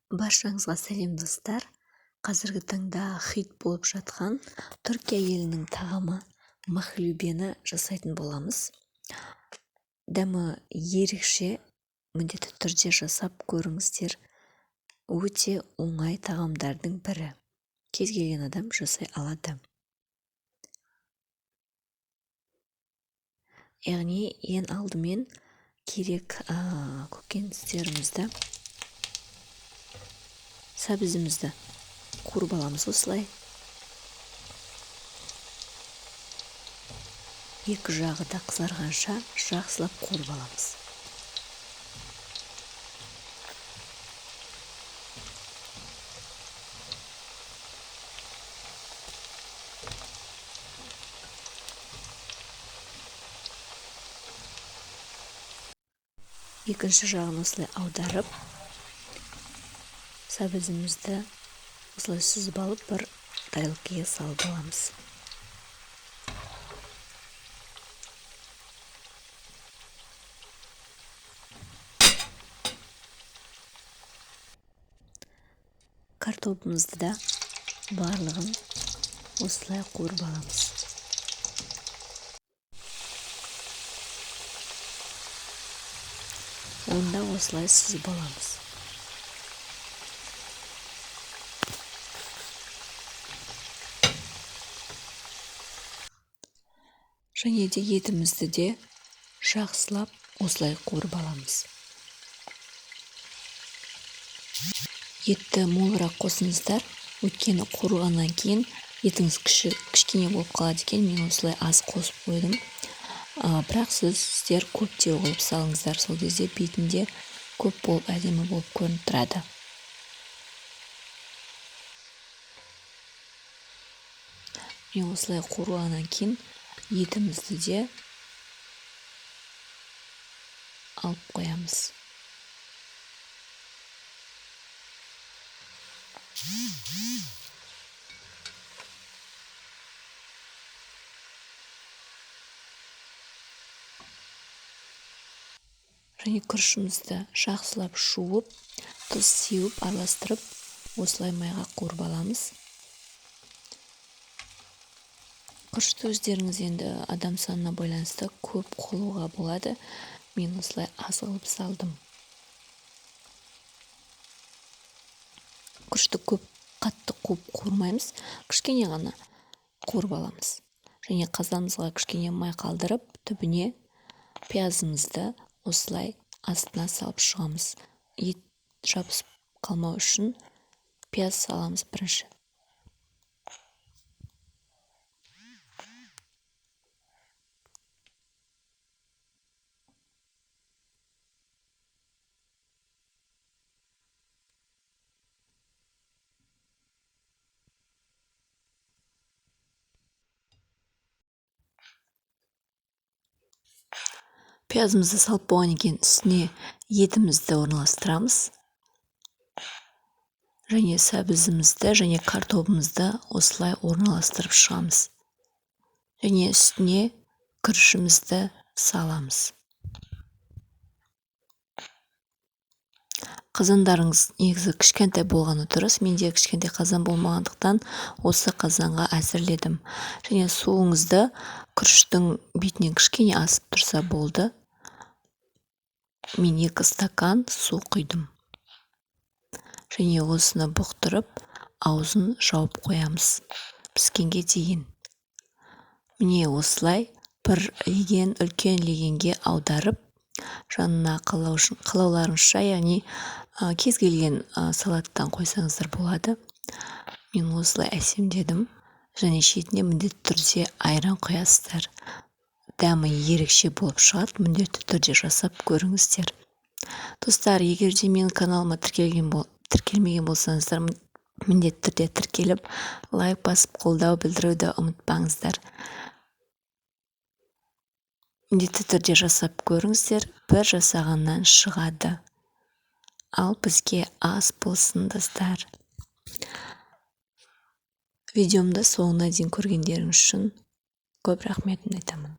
Баршаңызға сәлем, достар! Қазіргі таңда хит болып жатқан Түркия елінің тағамы махлюбені жасайтын боламыз. Дәмі ерекше, міндетті түрде жасап көріңіздер. Өте оңай тағамдардың бірі. Кез келген адам жасай алады. Яғни ең алдымен керек көкөністерімізді, сәбізімізді қуырып аламыз осылай. Екі жағы да қызарғанша жақсылап қуырып аламыз. Екінші жағын осылай аударып, сәбізімізді осылай сүзіп алып, бір тарелкаға салып аламыз. Картобымызды да барлығын осылай қуырып аламыз. Оны да осылай сүзіп аламыз. Және де етімізді де жақсылап осылай қуырып аламыз. Етті молырақ қосыңыздар, өйткені қуырғаннан кейін етіңіз кішкене болып қалады екен. Мен осылай аз қосып қойдым. Бірақ сіздер көптеу қылып салыңыздар, сол кезде бетінде көп болып әдемі болып көрініп тұрады. Мен осылай қуырғаннан кейін етімізді де алып қоямыз. Және күрішімізді жақсылап жуып, тұз сеуіп, араластырып, осылай майға қуырып аламыз. Күрішті өздеріңіз енді адам санына байланысты көп қылуға болады. Мен осылай аз қылып салдым. Күрішті көп қатты қуып қуырмаймыз, кішкене ғана қуырып аламыз. Және қазанымызға кішкене май қалдырып, түбіне пиязымызды осылай астына салып шығамыз. Ет жабысып қалмау үшін пияз саламыз бірінші. Пиязымызды салып болғаннан кейін үстіне етімізді орналастырамыз. Және сәбізімізді және картобымызды осылай орналастырып шығамыз. Және үстіне күрішімізді саламыз. Қазандарыңыз негізі кішкентай болғаны дұрыс. Менде кішкентай қазан болмағандықтан осы қазанға әзірледім. Және суыңызды күріштің бетінен кішкене асып тұрса болды. Мен 2 стакан су құйдым. Және осыны бұқтырып, аузын жауып қоямыз піскенге дейін. Міне осылай бір леген, үлкен легенге аударып, жанына қалауларыңызша, яғни кез келген салаттан қойсаңыздар болады. Мен осылай әсемдедім. Және шетіне міндетті түрде айран құясыздар. Дәмі ерекше болып шығады, міндетті түрде жасап көріңіздер. Достар, егер де менің каналыма тіркелмеген болсаңыздар, міндетті түрде тіркеліп, лайк басып қолдау білдіруді ұмытпаңыздар. Міндетті түрде жасап көріңіздер, бір жасағаннан шығады. Ал бізге ас болсын, достар. Видеомды соңына дейін көргендеріңіз үшін көп рахметімді айтамын.